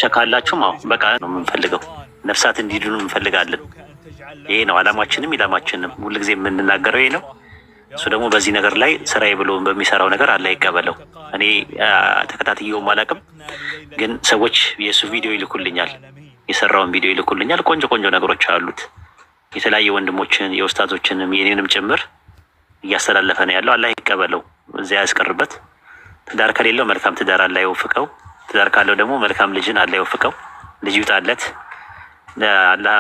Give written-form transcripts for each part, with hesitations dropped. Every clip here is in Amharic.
ብቻ ካላችሁም አዎ በቃ ነው የምንፈልገው። ነፍሳት እንዲድኑ እንፈልጋለን። ይሄ ነው አላማችንም ኢላማችንም። ሁልጊዜ የምንናገረው ይሄ ነው። እሱ ደግሞ በዚህ ነገር ላይ ስራዬ ብሎ በሚሰራው ነገር አላህ ይቀበለው። እኔ ተከታትየውም አላውቅም፣ ግን ሰዎች የእሱ ቪዲዮ ይልኩልኛል፣ የሰራውን ቪዲዮ ይልኩልኛል። ቆንጆ ቆንጆ ነገሮች አሉት። የተለያዩ ወንድሞችን የኡስታዞችንም የኔንም ጭምር እያስተላለፈ ነው ያለው። አላህ ይቀበለው፣ እዚያ ያስቀርበት። ትዳር ከሌለው መልካም ትዳር አላህ ይወፍቀው። ትዳር ካለው ደግሞ መልካም ልጅን አላህ ይወፍቀው። ልጅ ይውጣለት። አላህ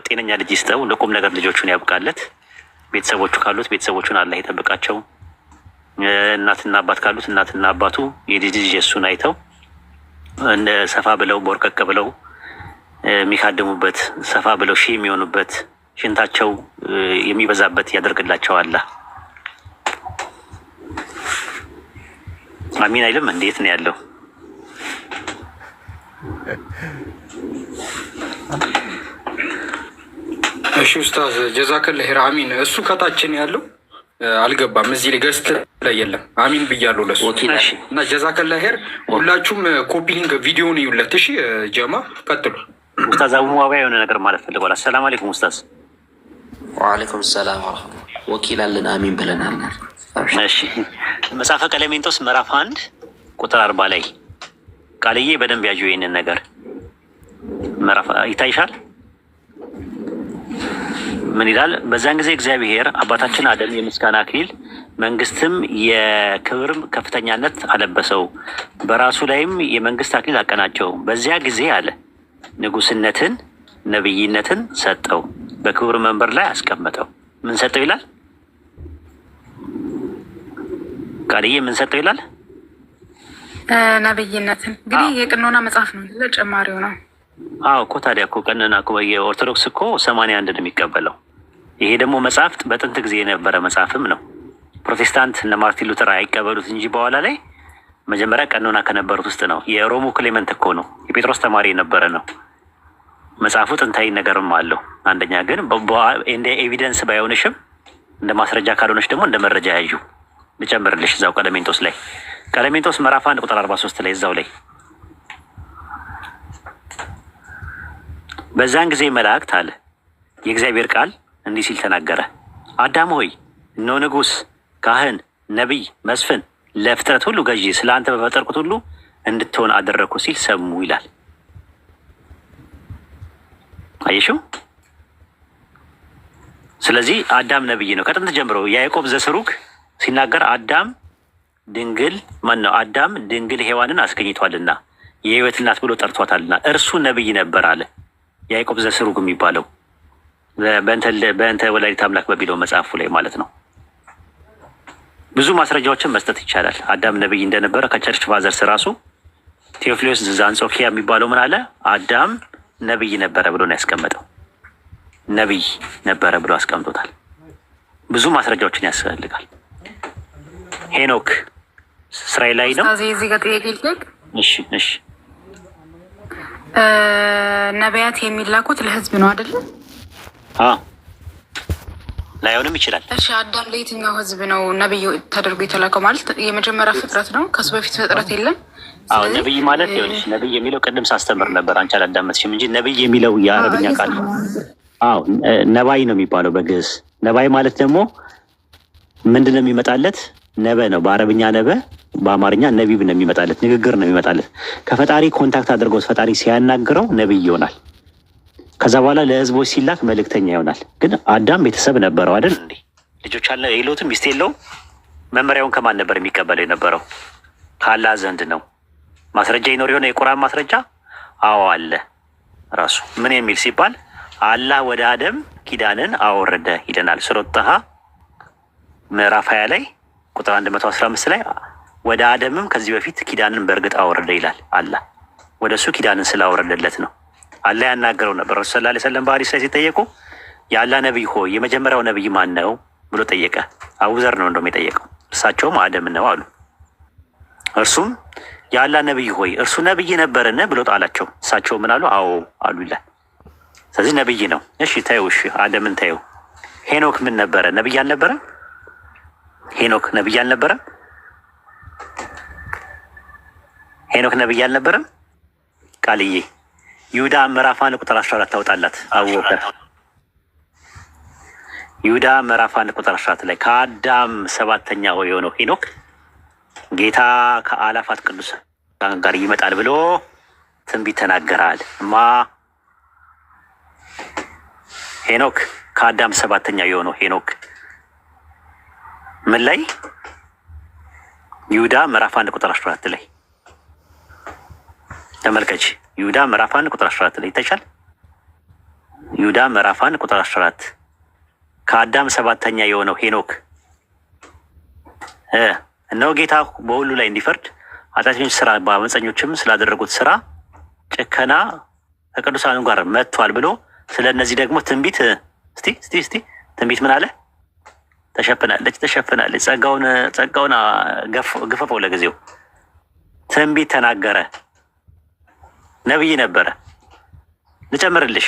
ጤነኛ ልጅ ይስጠው። ለቁም ነገር ልጆቹን ያብቃለት። ቤተሰቦቹ ካሉት ቤተሰቦቹን አላህ ይጠብቃቸው። እናትና አባት ካሉት እናትና አባቱ የልጅ ልጅ የእሱን አይተው እንደ ሰፋ ብለው ቦርቀቅ ብለው የሚካድሙበት፣ ሰፋ ብለው ሺህ የሚሆኑበት፣ ሽንታቸው የሚበዛበት ያደርግላቸው አላህ። አሚን አይልም? እንዴት ነው ያለው? እሺ ኡስታዝ ጀዛከላህ ኸይር አሚን። እሱ ከታችን ያለው አልገባም፣ እዚህ ላይ guest ላይ የለም። አሚን ብያለሁ ለሱ እና ጀዛከላህ ኸይር። ሁላችሁም copy link ቪዲዮን እዩለት። እሺ ጀማ ቀጥሉ። ኡስታዝ አቡ ሙአዊያ የሆነ ነገር ማለት ፈልጓል። አሰላሙ አለይኩም ኡስታዝ። ወአለይኩም ሰላም ወረሕመቱላህ። ወኪል አለን አሚን ብለናል። እሺ መጽሐፈ ቀለሜንጦስ ምዕራፍ 1 ቁጥር 40 ላይ ቃልዬ በደንብ ያዡ ይህንን ነገር። ምዕራፍ ይታይሻል። ምን ይላል? በዛን ጊዜ እግዚአብሔር አባታችን አደም የምስጋና አክሊል መንግስትም የክብርም ከፍተኛነት አለበሰው፣ በራሱ ላይም የመንግስት አክሊል አቀናቸው። በዚያ ጊዜ አለ ንጉስነትን ነብይነትን ሰጠው፣ በክብር መንበር ላይ አስቀመጠው። ምን ሰጠው ይላል ቃልዬ? ምን ሰጠው ይላል? ነብይነትን። እንግዲህ የቅኖና መጽሐፍ ነው፣ ጨማሪው ነው። አዎ እኮ ታዲያ እኮ ቀኖና እኮ የኦርቶዶክስ እኮ 81 ነው የሚቀበለው። ይሄ ደግሞ መጽሐፍት በጥንት ጊዜ የነበረ መጽሐፍም ነው። ፕሮቴስታንት እነ ማርቲን ሉተር አይቀበሉት እንጂ በኋላ ላይ መጀመሪያ ቀኖና ከነበሩት ውስጥ ነው። የሮሙ ክሌመንት እኮ ነው፣ የጴጥሮስ ተማሪ የነበረ ነው። መጽሐፉ ጥንታዊ ነገርም አለው። አንደኛ ግን እንደ evidence ባይሆንሽም እንደ ማስረጃ ካልሆነች ደግሞ እንደ መረጃ ያዩ ልጨምርልሽ እዛው ቀለሜንጦስ ላይ፣ ቀለሜንጦስ ምዕራፍ 1 ቁጥር 43 ላይ እዛው ላይ በዛን ጊዜ መላእክት አለ የእግዚአብሔር ቃል እንዲህ ሲል ተናገረ። አዳም ሆይ እነሆ ንጉሥ፣ ካህን፣ ነቢይ፣ መስፍን፣ ለፍጥረት ሁሉ ገዢ ስለ አንተ በፈጠርኩት ሁሉ እንድትሆን አደረግኩ ሲል ሰሙ ይላል። አየሽው? ስለዚህ አዳም ነቢይ ነው ከጥንት ጀምሮ። ያዕቆብ ዘስሩግ ሲናገር አዳም ድንግል ማን ነው? አዳም ድንግል ሔዋንን አስገኝቷልና የሕይወት እናት ብሎ ጠርቷታልና እርሱ ነቢይ ነበር አለ። ያዕቆብ ዘስሩግ የሚባለው በእንተ ወላዲተ አምላክ በሚለው መጽሐፉ ላይ ማለት ነው። ብዙ ማስረጃዎችን መስጠት ይቻላል። አዳም ነቢይ እንደነበረ ከ church fathers ራሱ ቴዎፍሎስ ዘአንጾኪያ የሚባለው ምን አለ? አዳም ነቢይ ነበረ ብሎ ነው ያስቀመጠው። ነቢይ ነበረ ብሎ አስቀምጦታል። ብዙ ማስረጃዎችን ያስፈልጋል። ሄኖክ እስራኤላዊ ነው። እዚህ ጋር ጥያቄ ልጠይቅ። እሺ እሺ። ነቢያት የሚላኩት ለህዝብ ነው አይደለም? ላይሆንም ይችላል። እሺ አዳም ለየትኛው ህዝብ ነው ነብይ ተደርጎ የተላከው? ማለት የመጀመሪያ ፍጥረት ነው፣ ከሱ በፊት ፍጥረት የለም። አዎ ነብይ ማለት ይኸውልሽ፣ ነብይ የሚለው ቅድም ሳስተምር ነበር፣ አንቺ አላዳመጥሽም እንጂ ነብይ የሚለው የአረብኛ ቃል አዎ ነባይ ነው የሚባለው በግዕዝ። ነባይ ማለት ደግሞ ምንድን ነው የሚመጣለት? ነበ ነው በአረብኛ ነበ፣ በአማርኛ ነቢብ ነው የሚመጣለት፣ ንግግር ነው የሚመጣለት። ከፈጣሪ contact አድርገው ፈጣሪ ሲያናግረው ነብይ ይሆናል። ከዛ በኋላ ለህዝቦች ሲላክ መልእክተኛ ይሆናል። ግን አዳም ቤተሰብ ነበረው አይደል እንዴ? ልጆች አለ የለውትም? ሚስት የለውም? መመሪያውን ከማን ነበር የሚቀበለው የነበረው? ከአላህ ዘንድ ነው። ማስረጃ ይኖር የሆነ የቁርአን ማስረጃ? አዎ አለ። ራሱ ምን የሚል ሲባል አላህ ወደ አደም ኪዳንን አወረደ ይለናል። ሱረት ጣሃ ምዕራፍ 20 ላይ ቁጥር 115 ላይ ወደ አደምም ከዚህ በፊት ኪዳንን በእርግጥ አወረደ ይላል። አላህ ወደ እሱ ኪዳንን ስላወረደለት ነው። አላህ ያናገረው ነበር። ረሱል ሰለላሁ ዐለይሂ ወሰለም በሐዲስ ላይ ሲጠየቁ የአላህ ነቢይ ሆይ የመጀመሪያው ነቢይ ማን ነው ብሎ ጠየቀ። አቡዘር ነው እንደውም የጠየቀው። እርሳቸውም አደም ነው አሉ። እርሱም የአላህ ነቢይ ሆይ እርሱ ነቢይ ነበርን ብሎ ጣላቸው። እሳቸው ምን አሉ? አዎ አሉ ይላል። ስለዚህ ነቢይ ነው። እሺ ተይው፣ እሺ አደምን ተይው። ሄኖክ ምን ነበረ? ነቢይ አልነበረም? ሄኖክ ነቢይ አልነበረም? ሄኖክ ነቢይ አልነበረም? ቃልዬ ይሁዳ ምዕራፍ 1 ቁጥር 14 ታውጣላት። አቡበከር ይሁዳ ምዕራፍ 1 ቁጥር 14 ላይ ከአዳም ሰባተኛው የሆነው ሄኖክ ጌታ ከአላፋት ቅዱሳን ጋር ይመጣል ብሎ ትንቢት ተናገራል። ማ ሄኖክ? ከአዳም ሰባተኛው የሆነው ሄኖክ ምን ላይ? ይሁዳ ምዕራፍ 1 ቁጥር 14 ላይ ተመልከች። ይሁዳ ምዕራፍ 1 ቁጥር 14 ላይ ይታይሻል። ይሁዳ ምዕራፍ 1 ቁጥር 14 ከአዳም ሰባተኛ የሆነው ሄኖክ እነሆ ጌታ በሁሉ ላይ እንዲፈርድ ኃጢአተኞች ስራ በአመፀኞችም ስላደረጉት ስራ ጭከና ከቅዱሳኑ ጋር መጥቷል ብሎ ስለ እነዚህ ደግሞ ትንቢት፣ እስቲ እስቲ እስቲ ትንቢት ምን አለ? ተሸፍናለች፣ ተሸፍናለች። ጸጋውን ጸጋውን ግፈፈው ለጊዜው። ትንቢት ተናገረ። ነብይ ነበረ። ልጨምርልሽ፣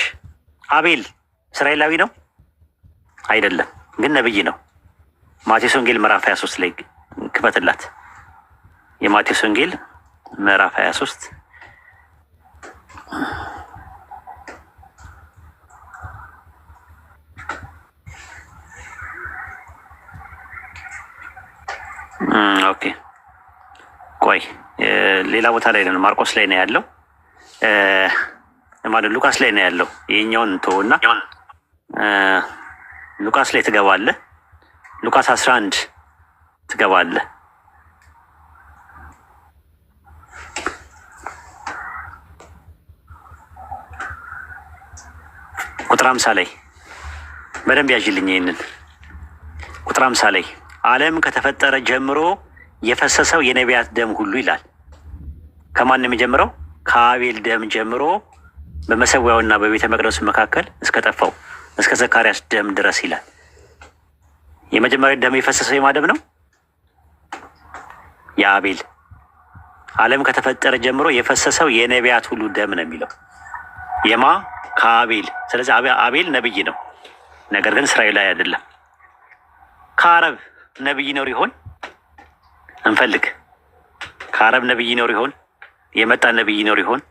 አቤል እስራኤላዊ ነው አይደለም፣ ግን ነብይ ነው። ማቴዎስ ወንጌል ምዕራፍ 23 ላይ ክፈትላት። የማቴዎስ ወንጌል ምዕራፍ 23። Okay፣ ቆይ፣ ሌላ ቦታ ላይ ነው፣ ማርቆስ ላይ ነው ያለው፣ ማለት ሉቃስ ላይ ነው ያለው። ይሄኛውን ተወና ሉቃስ ላይ ትገባለህ። ሉቃስ 11 ትገባለህ። ቁጥር 50 ላይ በደንብ ያዥልኝ ይህንን። ቁጥር 50 ላይ ዓለም ከተፈጠረ ጀምሮ የፈሰሰው የነቢያት ደም ሁሉ ይላል። ከማን ነው የሚጀምረው? ከአቤል ደም ጀምሮ በመሰዊያውና በቤተ መቅደሱ መካከል እስከ ጠፋው እስከ ዘካርያስ ደም ድረስ ይላል። የመጀመሪያው ደም የፈሰሰው የማን ደም ነው? የአቤል። ዓለም ከተፈጠረ ጀምሮ የፈሰሰው የነቢያት ሁሉ ደም ነው የሚለው፣ የማ? ከአቤል። ስለዚህ አቤል ነብይ ነው፣ ነገር ግን እስራኤላዊ አይደለም። ከአረብ ነብይ ይኖር ይሆን? እንፈልግ። ከአረብ ነብይ ይኖር ይሆን? የመጣ ነብይ ይኖር ይሆን?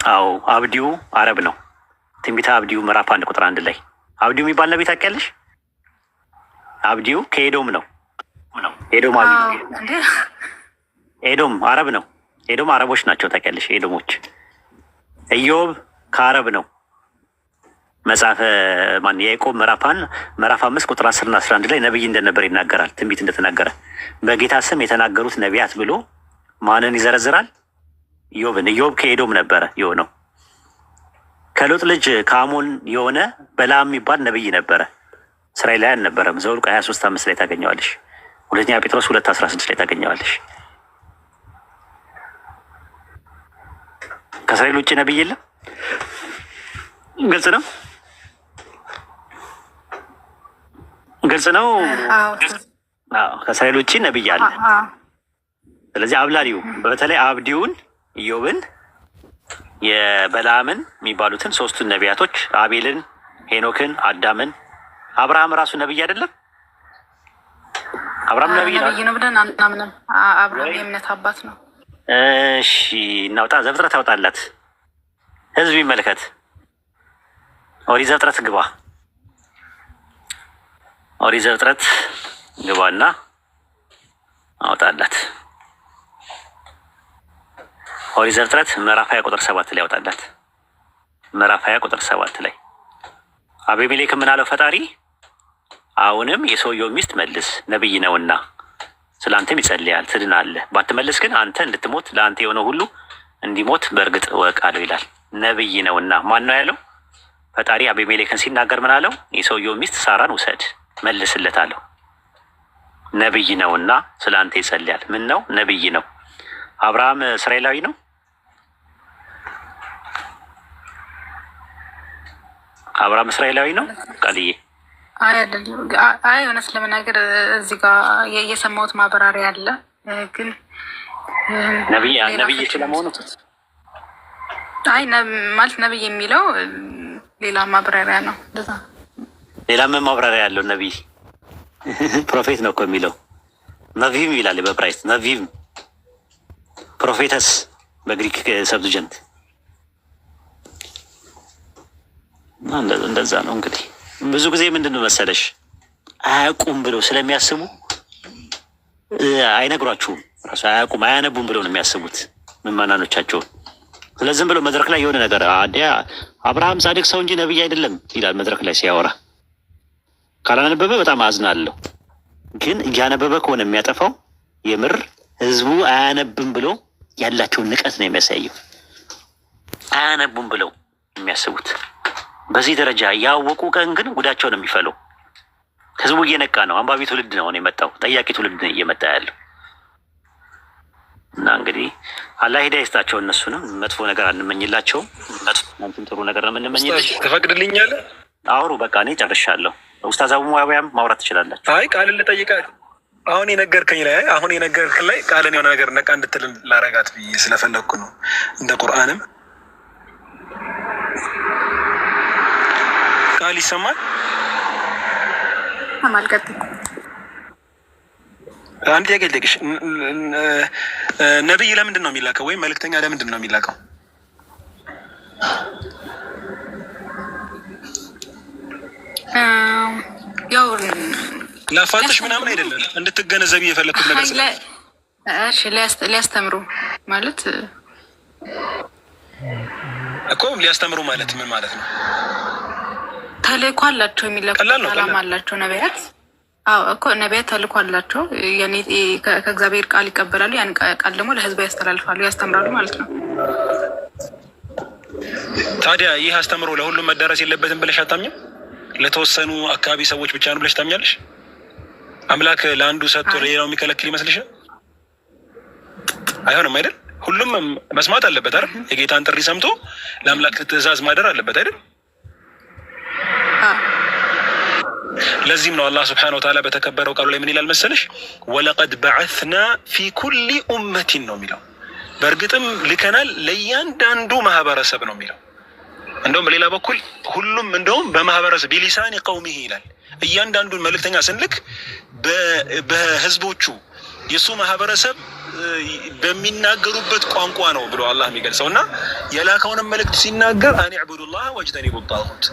አዎ፣ አብዲዩ አረብ ነው። ትንቢተ አብዲዩ ምዕራፍ 1 ቁጥር 1 ላይ አብዲዩ የሚባል ነብይ ታውቂያለሽ? አብዲዩ ከኤዶም ነው። ኤዶም፣ ኤዶም አረብ ነው። ኤዶም አረቦች ናቸው ታውቂያለሽ? ኤዶሞች። ኢዮብ ከአረብ ነው። መጽሐፈ ማን የያዕቆብ ምዕራፍ 5 ቁጥር 10ና 11 ላይ ነብይ እንደነበር ይናገራል። ትንቢት እንደተናገረ፣ በጌታ ስም የተናገሩት ነቢያት ብሎ ማንን ይዘረዝራል? ኢዮብን። ኢዮብ ከኤዶም ነበረ የሆነው። ከሎጥ ልጅ ከአሞን የሆነ በላም የሚባል ነብይ ነበረ። እስራኤል ላይ አልነበረም። ዘኍልቍ 23:5 ላይ ታገኘዋለሽ። ሁለተኛ ጴጥሮስ 2:16 ላይ ታገኘዋለሽ። ከእስራኤል ውጭ ነብይ የለም። ግልጽ ነው። ግልጽ ነው። ከእስራኤል ውጭ ነብይ አለ። ስለዚህ አብላሊው በተለይ አብዲውን፣ ኢዮብን፣ የበለዓምን የሚባሉትን ሶስቱን ነቢያቶች፣ አቤልን፣ ሄኖክን፣ አዳምን። አብርሃም ራሱ ነብይ አይደለም? አብርሃም ነብይ ነው ብለን አናምንም። አብርሃም የእምነት አባት ነው። እሺ፣ እናውጣ። ዘፍጥረት አውጣላት፣ ህዝብ ይመልከት። ኦሪት ዘፍጥረት ግባ። ኦሪት ዘፍጥረት ግባና አውጣላት። ኦሪት ዘፍጥረት ምዕራፍ 20 ቁጥር 7 ላይ አውጣላት። ምዕራፍ 20 ቁጥር 7 ላይ አቤሜሌክ ምን አለው ፈጣሪ? አሁንም የሰውየው ሚስት መልስ፣ ነቢይ ነውና ስለ አንተም ይጸልያል፣ ትድናለህ። ባትመልስ ግን አንተ እንድትሞት ለአንተ የሆነ ሁሉ እንዲሞት በእርግጥ እወቅ አለው ይላል። ነቢይ ነውና ማን ነው ያለው? ፈጣሪ አቤሜሌክን ሲናገር ምን አለው? የሰውየው ሚስት ሳራን ውሰድ መልስለት አለው። ነቢይ ነውና ስለ አንተ ይጸልያል። ምን ነው? ነቢይ ነው። አብርሃም እስራኤላዊ ነው? አብርሃም እስራኤላዊ ነው? ቃልዬ። አይ፣ አይደለም። አይ፣ እውነት ለመናገር እዚህ ጋር የሰማሁት ማብራሪያ አለ፣ ግን ነቢይ ስለመሆኑ አይ፣ ማለት ነቢይ የሚለው ሌላ ማብራሪያ ነው። እንደዛ። ሌላ ምን ማብራሪያ ያለው? ነቢይ prophet ነው እኮ የሚለው። ነቪም ይላል በዕብራይስጥ፣ ነቪም፣ ፕሮፌተስ በግሪክ Septuagint። እና እንደዛ ነው እንግዲህ። ብዙ ጊዜ ምንድን ነው መሰለሽ አያውቁም ብለው ስለሚያስቡ አይነግሯችሁም። ራሱ አያውቁም አያነቡም ብለው ነው የሚያስቡት ምዕመናኖቻቸውን። ስለዚህም ብሎ መድረክ ላይ የሆነ ነገር አብርሃም ጻድቅ ሰው እንጂ ነብይ አይደለም ይላል መድረክ ላይ ሲያወራ። ካላነበበ በጣም አዝናለሁ። ግን እያነበበ ከሆነ የሚያጠፋው የምር ህዝቡ አያነብም ብሎ ያላቸውን ንቀት ነው የሚያሳየው። አያነቡም ብለው የሚያስቡት በዚህ ደረጃ ያወቁ ቀን ግን ጉዳቸው ነው የሚፈለው። ህዝቡ እየነቃ ነው። አንባቢ ትውልድ ነው የመጣው። ጠያቂ ትውልድ ነው እየመጣ ያለው። እና እንግዲህ አላህ ሂዳያ ይስጣቸው። እነሱንም መጥፎ ነገር አንመኝላቸውም። አንተም ጥሩ ነገር ነው የምንመኝላቸው። ትፈቅድልኛለህ? አውሩ። በቃ እኔ ጨርሻለሁ። ኡስታዝ አቡ ሙአዊያም ማውራት ትችላላችሁ። አይ ቃልን ልጠይቃት። አሁን የነገርከኝ ላይ ቃልን የሆነ ነገር ነቃ እንድትል ላረጋት ብዬ ስለፈለግኩ ነው። እንደ ቁርአንም ቃል ይሰማል። አልቀጥል። አንድ ጥያቄ ልጠይቅሽ። ነቢይ ለምንድን ነው የሚላከው? ወይም መልእክተኛ ለምንድን ነው የሚላከው? ያው ላፋጥሽ ምናምን አይደለም፣ እንድትገነዘቢ የፈለግኩት ነገር ስለ እሺ፣ ሊያስተምሩ ማለት እኮ ሊያስተምሩ ማለት ምን ማለት ነው? ተልእኮ አላቸው፣ የሚላኩት ቀላል ነው። ዓላማ ቀላል አላቸው ነቢያት። አዎ እኮ ነቢያት ተልእኮ አላቸው። ያኔ ከእግዚአብሔር ቃል ይቀበላሉ። ያን ቃል ደግሞ ለሕዝቡ ያስተላልፋሉ፣ ያስተምራሉ ማለት ነው። ታዲያ ይህ አስተምሮ ለሁሉም መዳረስ የለበትም ብለሽ አታምኝም? ለተወሰኑ አካባቢ ሰዎች ብቻ ነው ብለሽ ታምኛለሽ? አምላክ ለአንዱ ሰጥቶ ለሌላው የሚከለክል ይመስልሻል? አይሆንም አይደል? ሁሉም መስማት አለበት አይደል? የጌታን ጥሪ ሰምቶ ለአምላክ ትእዛዝ ማደር አለበት አይደል? ለዚህም ነው አላህ ስብሐነሁ ወተዓላ በተከበረው ቃሉ ላይ ምን ይላል መሰለሽ? ወለቀድ በዐትና ፊ ኩሊ ኡመቲን ነው የሚለው። በእርግጥም ልከናል ለእያንዳንዱ ማህበረሰብ ነው የሚለው። እንደውም በሌላ በኩል ሁሉም እንደውም በማህበረሰብ ቢሊሳኒ ቀውሚሂ ይላል። እያንዳንዱን መልእክተኛ ስንልክ በህዝቦቹ የእሱ ማህበረሰብ በሚናገሩበት ቋንቋ ነው ብሎ አላህ የሚገልጸው። እና የላከውንም መልእክት ሲናገር አን ዕቡዱላህ ወጅተኒቡ ጣጉት፣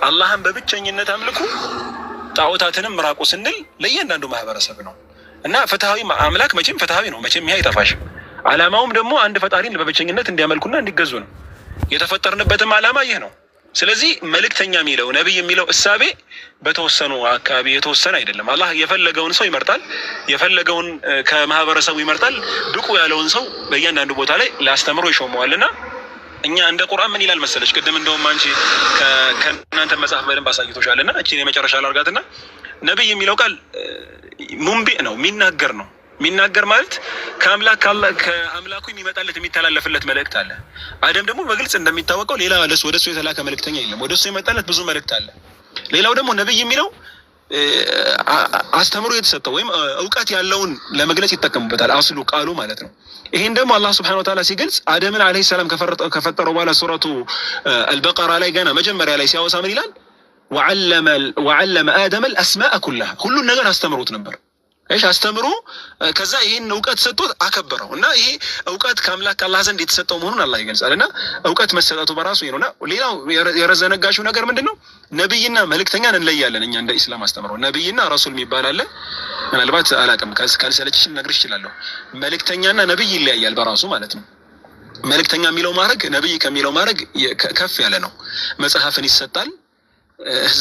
አላህን በብቸኝነት አምልኩ ጣዖታትንም ራቁ ስንል ለእያንዳንዱ ማህበረሰብ ነው። እና ፍትሐዊ አምላክ መቼም ፍትሐዊ ነው፣ መቼም ይሄ አይጠፋሽም። ዓላማውም ደግሞ አንድ ፈጣሪን በብቸኝነት እንዲያመልኩና እንዲገዙ ነው። የተፈጠርንበትም ዓላማ ይህ ነው። ስለዚህ መልእክተኛ የሚለው፣ ነቢይ የሚለው እሳቤ በተወሰኑ አካባቢ የተወሰነ አይደለም። አላህ የፈለገውን ሰው ይመርጣል፣ የፈለገውን ከማህበረሰቡ ይመርጣል። ብቁ ያለውን ሰው በእያንዳንዱ ቦታ ላይ ላስተምሮ ይሾመዋል። እና እኛ እንደ ቁርአን ምን ይላል መሰለች? ቅድም እንደውም አንቺ ከእናንተ መጽሐፍ በደንብ አሳይቶሻል። እና እቺን የመጨረሻ ላርጋትና ነቢይ የሚለው ቃል ሙንቢእ ነው፣ የሚናገር ነው። የሚናገር ማለት ከአምላኩ የሚመጣለት፣ የሚተላለፍለት መልእክት አለ። አደም ደግሞ በግልጽ እንደሚታወቀው ሌላ ወደ እሱ የተላከ መልእክተኛ የለም። ወደ እሱ የመጣለት ብዙ መልእክት አለ። ሌላው ደግሞ ነቢይ የሚለው አስተምሮ የተሰጠው ወይም እውቀት ያለውን ለመግለጽ ይጠቀሙበታል። አስሉ ቃሉ ማለት ነው። ይሄን ደግሞ አላህ ስብሐነሁ ወተዓላ ሲገልጽ አደምን ዓለይሂ ሰላም ከፈጠረው በኋላ ሱረቱ አልበቀራ ላይ ገና መጀመሪያ ላይ ሲያወሳ ምን ይላል? ወዐለመ አደመ አልአስማአ ኩላሃ፣ ሁሉን ነገር አስተምሮት ነበር። እሺ፣ አስተምሮ ከዛ ይሄን እውቀት ሰጥቶት አከበረው። እና ይሄ እውቀት ከአምላክ ከአላህ ዘንድ የተሰጠው መሆኑን አላህ ይገልጻል። እና እውቀት መሰጠቱ በራሱ ይሄ ነው። እና ሌላው የረዘነጋሽው ነገር ምንድን ነው? ነብይና መልእክተኛን እንለያለን። እኛ እንደ ኢስላም አስተምሮ ነብይና ረሱል የሚባል አለ። ምናልባት አላውቅም፣ ካልሰለችሽ ልነግርሽ እችላለሁ። መልእክተኛና ነብይ ይለያያል በራሱ ማለት ነው። መልእክተኛ የሚለው ማዕረግ ነብይ ከሚለው ማዕረግ ከፍ ያለ ነው። መጽሐፍን ይሰጣል፣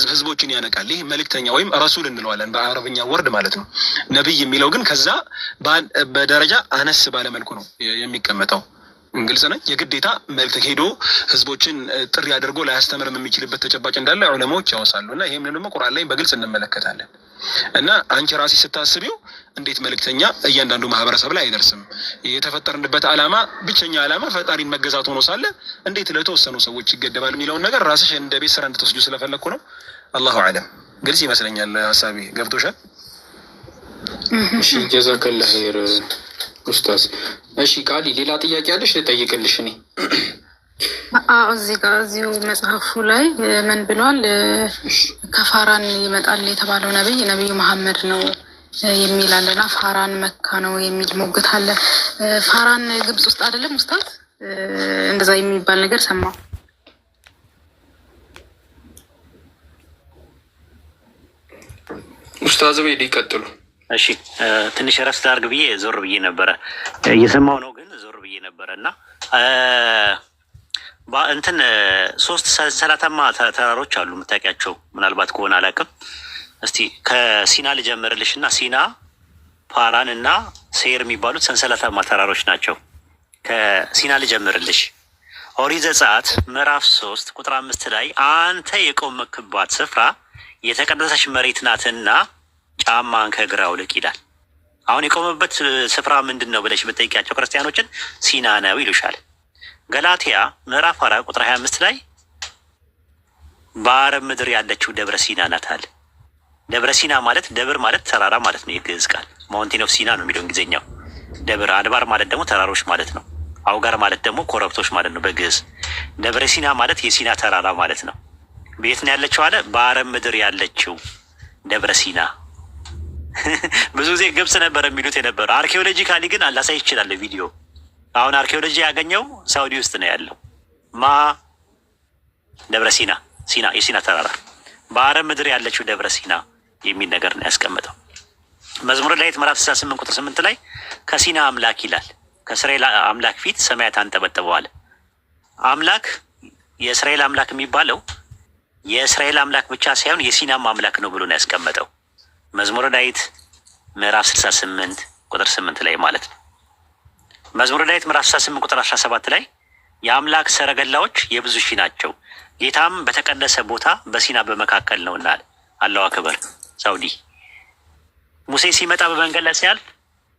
ህዝቦችን ያነቃል። ይህ መልእክተኛ ወይም ረሱል እንለዋለን በአረብኛ word ማለት ነው። ነብይ የሚለው ግን ከዛ በደረጃ አነስ ባለ መልኩ ነው የሚቀመጠው። ግልጽ ነኝ። የግዴታ መልእክት ሄዶ ህዝቦችን ጥሪ አድርጎ ላያስተምርም የሚችልበት ተጨባጭ እንዳለ ዑለማዎች ያወሳሉ። እና ይህም ደግሞ ቁርአን ላይ በግልጽ እንመለከታለን። እና አንቺ ራሴ ስታስቢው እንዴት መልእክተኛ እያንዳንዱ ማህበረሰብ ላይ አይደርስም? የተፈጠርንበት ዓላማ፣ ብቸኛ ዓላማ ፈጣሪን መገዛት ሆኖ ሳለ እንዴት ለተወሰኑ ሰዎች ይገደባል የሚለውን ነገር ራስሽ እንደ ቤት ስራ እንድትወስጁ ስለፈለግኩ ነው። አላሁ አለም። ግልጽ ይመስለኛል። ሀሳቤ ገብቶሻል? እሺ፣ ጀዛከላህ ኸይር ኡስታዝ። እሺ ቃሊ፣ ሌላ ጥያቄ አለሽ? ልጠይቅልሽ እኔ። አዎ፣ እዚህ ጋር እዚሁ መጽሐፉ ላይ ምን ብሏል? ከፋራን ይመጣል የተባለው ነብይ ነብዩ መሐመድ ነው የሚል አለና ፋራን መካ ነው የሚል ሙግት አለ። ፋራን ግብጽ ውስጥ አይደለም ኡስታዝ? እንደዛ የሚባል ነገር ሰማሁ። ኡስታዝ በይ ይቀጥሉ። እሺ፣ ትንሽ ረፍት አድርግ ብዬ ዞር ብዬ ነበረ። እየሰማው ነው ግን ዞር ብዬ ነበረ። እና እንትን ሶስት ሰንሰለታማ ተራሮች አሉ የምታውቂያቸው ምናልባት ከሆነ አላውቅም። እስቲ ከሲና ልጀምርልሽ እና ሲና፣ ፓራን እና ሴር የሚባሉት ሰንሰለታማ ተራሮች ናቸው። ከሲና ልጀምርልሽ። ኦሪት ዘጸአት ምዕራፍ 3 ቁጥር 5 ላይ አንተ የቆምክባት ስፍራ የተቀደሰች መሬት ናትና ጫማህን ከእግርህ አውልቅ ይላል። አሁን የቆመበት ስፍራ ምንድን ነው ብለሽ ብትጠይቂያቸው ክርስቲያኖችን ሲና ነው ይሉሻል። ገላትያ ምዕራፍ 4 ቁጥር 25 ላይ በአረብ ምድር ያለችው ደብረ ሲና ናት አለ። ደብረ ሲና ማለት ደብር ማለት ተራራ ማለት ነው። የግዕዝ ቃል Mountain of ሲና ነው የሚለው እንግሊዝኛው። ደብር አድባር ማለት ደግሞ ተራሮች ማለት ነው። አውጋር ማለት ደግሞ ኮረብቶች ማለት ነው በግዕዝ። ደብረ ሲና ማለት የሲና ተራራ ማለት ነው። በየት ነው ያለችው አለ? በአረብ ምድር ያለችው ደብረ ሲና። ብዙ ጊዜ ግብጽ ነበር የሚሉት የነበረው። Archaeologically ግን ላሳይ ይችላል ቪዲዮ። አሁን አርኪኦሎጂ ያገኘው ሳውዲ ውስጥ ነው ያለው። ማ ደብረ ሲና፣ ሲና የሲና ተራራ፣ በአረብ ምድር ያለችው ደብረ ሲና የሚል ነገር ነው ያስቀመጠው። መዝሙረ ዳዊት ምዕራፍ 68 ቁጥር 8 ላይ ከሲና አምላክ ይላል። ከእስራኤል አምላክ ፊት ሰማያት አንጠበጥበዋል። አምላክ የእስራኤል አምላክ የሚባለው የእስራኤል አምላክ ብቻ ሳይሆን የሲናም አምላክ ነው ብሎ ነው ያስቀመጠው። መዝሙረ ዳዊት ምዕራፍ 68 ቁጥር 8 ላይ ማለት ነው። መዝሙረ ዳዊት ምዕራፍ 68 ቁጥር 17 ላይ የአምላክ ሰረገላዎች የብዙ ሺህ ናቸው፣ ጌታም በተቀደሰ ቦታ በሲና በመካከል ነውና አለ። አላሁ አክበር። ሳውዲ ሙሴ ሲመጣ በመንገድ ላይ ሲያልፍ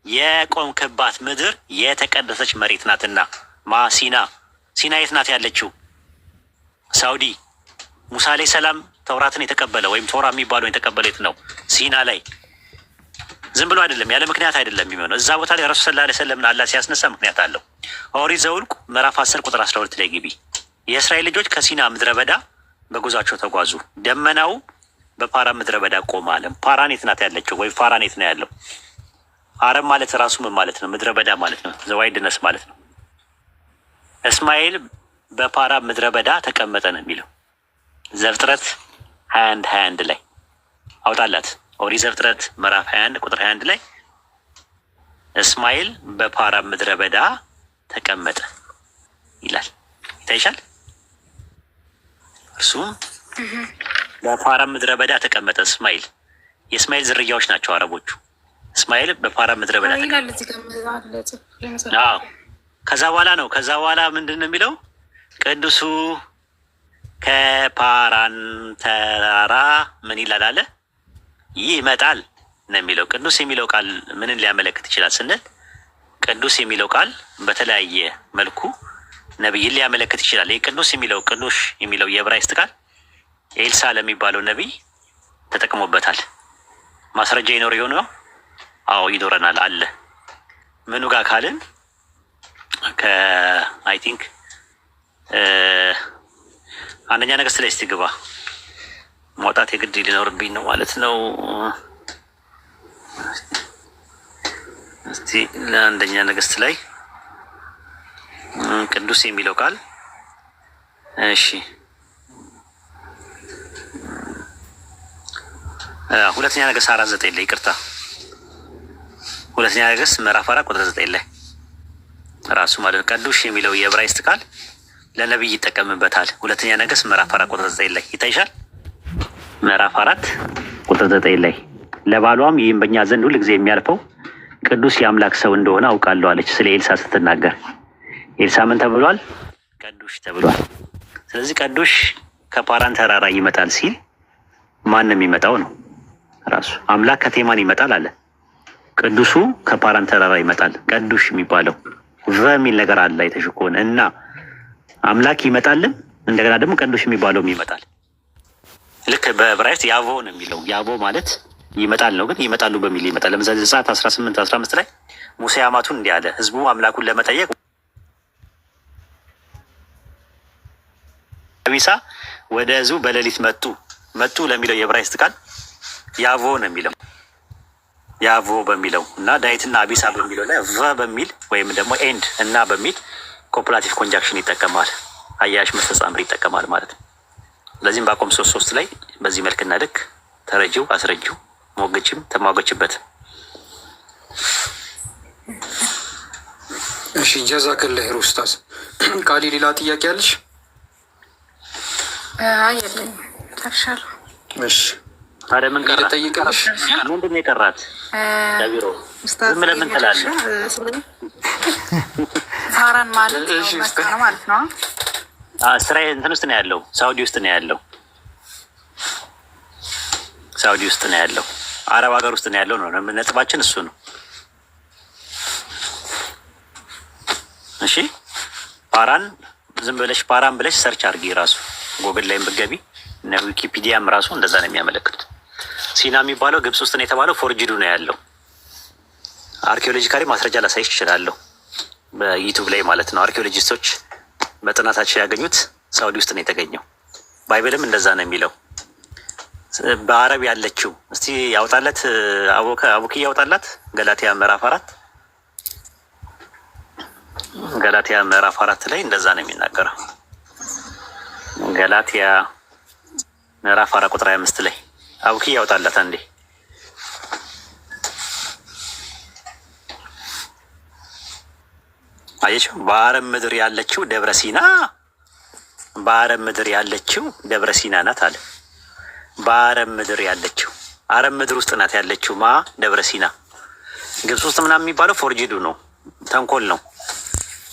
የቆምክባት ምድር የተቀደሰች መሬት ናትና። ማ ሲና። ሲና የት ናት ያለችው? ሳውዲ። ሙሳ ዓለይሂ ሰላም ተውራትን የተቀበለ ወይም ቶራ የሚባለው የተቀበለ የት ነው? ሲና ላይ። ዝም ብሎ አይደለም፣ ያለ ምክንያት አይደለም የሚሆነው። እዛ ቦታ ላይ ረሱል ሰለላሁ ዐለይሂ ወሰለም አላህ ሲያስነሳ ምክንያት አለው። ኦሪት ዘኍልቍ ምዕራፍ 10 ቁጥር 12 ላይ ግቢ። የእስራኤል ልጆች ከሲና ምድረ በዳ በጉዟቸው ተጓዙ። ደመናው በፓራን ምድረ በዳ ቆመ አለ። ፓራን የት ናት ያለችው? ወይ ፋራን የት ነው ያለው? አረብ ማለት ራሱ ምን ማለት ነው? ምድረ በዳ ማለት ነው። The wilderness ማለት ነው። እስማኤል በፓራን ምድረ በዳ ተቀመጠ ነው የሚለው ዘፍጥረት 21:21 ላይ አውጣላት። ኦሪት ዘፍጥረት ምዕራፍ 21 ቁጥር 21 ላይ እስማኤል በፓራን ምድረ በዳ ተቀመጠ ይላል። ይታይሻል። እርሱም በፓራን ምድረ በዳ ተቀመጠ። እስማኤል፣ የእስማኤል ዝርያዎች ናቸው አረቦቹ። እስማኤል በፓራን ምድረ በዳ ይላል እዚህ ጋር አለ ጽሑፍ ላይ መጽሐፍ። አዎ። ከዛ በኋላ ነው። ከዛ በኋላ ምንድን ነው የሚለው? ቅዱሱ ከፓራን ተራራ ምን ይላል አለ፣ ይመጣል ነው የሚለው። ቅዱስ የሚለው ቃል ምንን ሊያመለክት ይችላል ስንል ቅዱስ የሚለው ቃል በተለያየ መልኩ ነቢይን ሊያመለክት ይችላል። ይህ ቅዱስ የሚለው፣ ቅዱስ የሚለው የዕብራይስጥ ቃል ኤልሳ ለሚባለው ነቢይ ተጠቅሞበታል። ማስረጃ ይኖር ይሆን? አዎ ይኖረናል፣ አለ። ምኑ ጋር ካልን ከ I think አንደኛ ነገስት ላይ እስቲ ግባ። ማውጣት የግድ ሊኖርብኝ ነው ማለት ነው። እስቲ ለአንደኛ ነገስት ላይ ቅዱስ የሚለው ቃል፣ እሺ፣ ሁለተኛ ነገስት 4:9 ላይ፣ ይቅርታ፣ ሁለተኛ ነገስት ምዕራፍ 4 ቁጥር 9 ላይ ራሱ ማለት ነው። ቅዱስ የሚለው የዕብራይስጥ ቃል ለነቢይ ይጠቀምበታል። ሁለተኛ ነገስት ምዕራፍ 4 ቁጥር 9 ላይ ይታይሻል። ምዕራፍ 4 ቁጥር 9 ላይ ለባሏም ይህም በእኛ ዘንድ ሁል ጊዜ የሚያልፈው ቅዱስ የአምላክ ሰው እንደሆነ አውቃለሁ አለች፣ ስለ ኤልሳ ስትናገር። ኤልሳ ምን ተብሏል? ቅዱስ ተብሏል። ስለዚህ ቅዱስ ከፓራን ተራራ ይመጣል ሲል ማን ነው የሚመጣው ነው ራሱ። አምላክ ከቴማን ይመጣል አለ። ቅዱሱ ከፓራን ተራራ ይመጣል። ቅዱስ የሚባለው ቨ የሚል ነገር አለ አይተሽ ከሆነ። እና አምላክ ይመጣልም እንደገና ደግሞ ቅዱስ የሚባለውም ይመጣል። ልክ በዕብራይስጥ ያቮ ነው የሚለው። ያቮ ማለት ይመጣል ነው፣ ግን ይመጣሉ በሚል ይመጣል። ለምሳሌ ዘጸአት 18:15 ላይ ሙሴ አማቱን እንዲህ አለ፣ ህዝቡ አምላኩን ለመጠየቅ ቢሳ ወደ ህዝቡ በሌሊት መጡ። መጡ ለሚለው የዕብራይስጥ ቃል ያቮ ነው የሚለው። ያቮ በሚለው እና ዳዊትና አቢሳ በሚለው ላይ ቨ በሚል ወይም ደግሞ and እና በሚል copulative conjunction ይጠቀማል። አያያዥ መስተጻምር ይጠቀማል ማለት ነው። ስለዚህም ዕንባቆም 3:3 ላይ በዚህ መልክና ልክ ተረጂው አስረጂው ሞግችም ተሟገችበት። እሺ ጀዛከላህ ኸይር ኡስታዝ። ቃሊ ሌላ ጥያቄ አለሽ? አይ የለኝም፣ ጨርሻለሁ። እሺ ታዲያ ምን ቀራት? ልጠይቅልሽ? ምንድን ነው የቀራት? ቢሮ ኡስታዝ ዝም ለምን ትላለህ? ፋራን ማለት መካ ነው ማለት ነው። እስራኤል እንትን ውስጥ ነው ያለው፣ ሳውዲ ውስጥ ነው ያለው፣ ሳውዲ ውስጥ ነው ያለው፣ አረብ ሀገር ውስጥ ነው ያለው ነው ነጥባችን፣ እሱ ነው። እሺ ፓራን ዝም ብለሽ ፓራን ብለሽ search አድርጊ። ራሱ ጎግል ላይም ብትገቢ እነ ዊኪፒዲያም ራሱ እንደዛ ነው የሚያመለክቱት። ሲና የሚባለው ግብጽ ውስጥ ነው የተባለው፣ forged ኡ ነው ያለው። Archaeologically ማስረጃ ላሳይሽ እችላለሁ፣ በ YouTube ላይ ማለት ነው። አርኪኦሎጂስቶች በጥናታቸው ያገኙት ሳውዲ ውስጥ ነው የተገኘው። Bible ም እንደዛ ነው የሚለው። በአረብ ያለችው እስቲ ያውጣለት፣ አቡኪ ያውጣላት። ገላትያ ምዕራፍ 4፣ ገላትያ ምዕራፍ 4 ላይ እንደዛ ነው የሚናገረው። ገላትያ ምዕራፍ 4 ቁጥር 25 ላይ አቡኪ ያውጣላት አንዴ። አየችው። በአረብ ምድር ያለችው ደብረ ሲና፣ በአረብ ምድር ያለችው ደብረ ሲና ናት አለ። በአረብ ምድር ያለችው፣ አረብ ምድር ውስጥ ናት ያለችው ማ ደብረ ሲና። ግብጽ ውስጥ ምናምን የሚባለው forged ኡ ነው፣ ተንኮል ነው።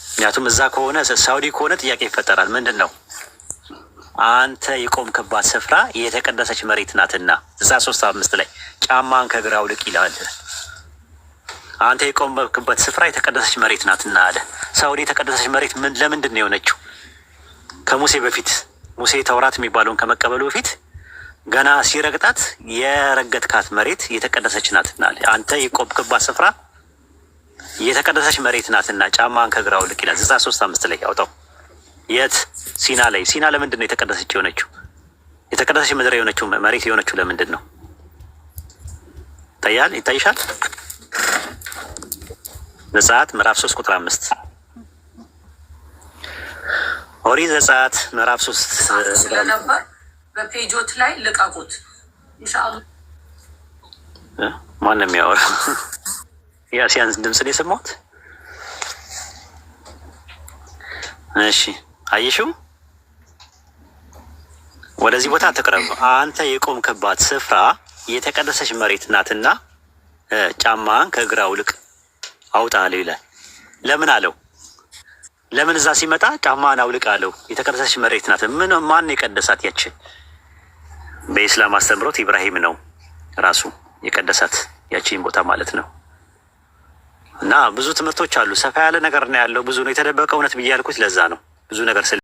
ምክንያቱም እዛ ከሆነ፣ ሳውዲ ከሆነ ጥያቄ ይፈጠራል። ምንድን ነው? አንተ የቆምክባት ስፍራ የተቀደሰች መሬት ናትና ዘጸአት 3:5 ላይ ጫማህን ከእግርህ አውልቅ ይላል። አንተ የቆምክበት ስፍራ የተቀደሰች መሬት ናትና አለ። ሳውዲ የተቀደሰች መሬት ምን ለምንድን ነው የሆነችው? ከሙሴ በፊት፣ ሙሴ ተውራት የሚባለውን ከመቀበሉ በፊት ገና ሲረግጣት የረገጥካት መሬት የተቀደሰች ናትና አለ። አንተ የቆምክባት ስፍራ የተቀደሰች መሬት ናትና ጫማህን ከእግርህ አውልቅ ይላል። ዘጸአት 3:5 ላይ ያውጣው። የት? ሲና ላይ። ሲና ለምንድን ነው የተቀደሰች የሆነችው? የተቀደሰች ምድር የሆነችው፣ መሬት የሆነችው ለምንድን ነው? ይታያል፣ ይታይሻል። ዘጸአት ምዕራፍ 3 ቁጥር 5፣ ኦሪት ዘጸአት ምዕራፍ 3 ስለነበር በ page ኦት ላይ ልቀቁት። ኢንሻአላህ። ማን ነው የሚያወራው? የአሲያን ድምፅ ነው የሰማሁት። እሺ አየሽው? ወደዚህ ቦታ አትቅረብ። አንተ የቆምክባት ስፍራ የተቀደሰች መሬት ናትና ጫማህን ከእግርህ አውልቅ፣ አውጣ አለው ይላል። ለምን አለው? ለምን እዛ ሲመጣ ጫማህን አውልቅ አለው? የተቀደሰች መሬት ናት። ምን ማን የቀደሳት? ያችን በኢስላም አስተምሮት ኢብራሂም ነው ራሱ የቀደሳት ያቺን ቦታ ማለት ነው። እና ብዙ ትምህርቶች አሉ። ሰፋ ያለ ነገር ነው ያለው። ብዙ ነው የተደበቀ እውነት ብዬ ያልኩት ለዛ ነው። ብዙ ነገር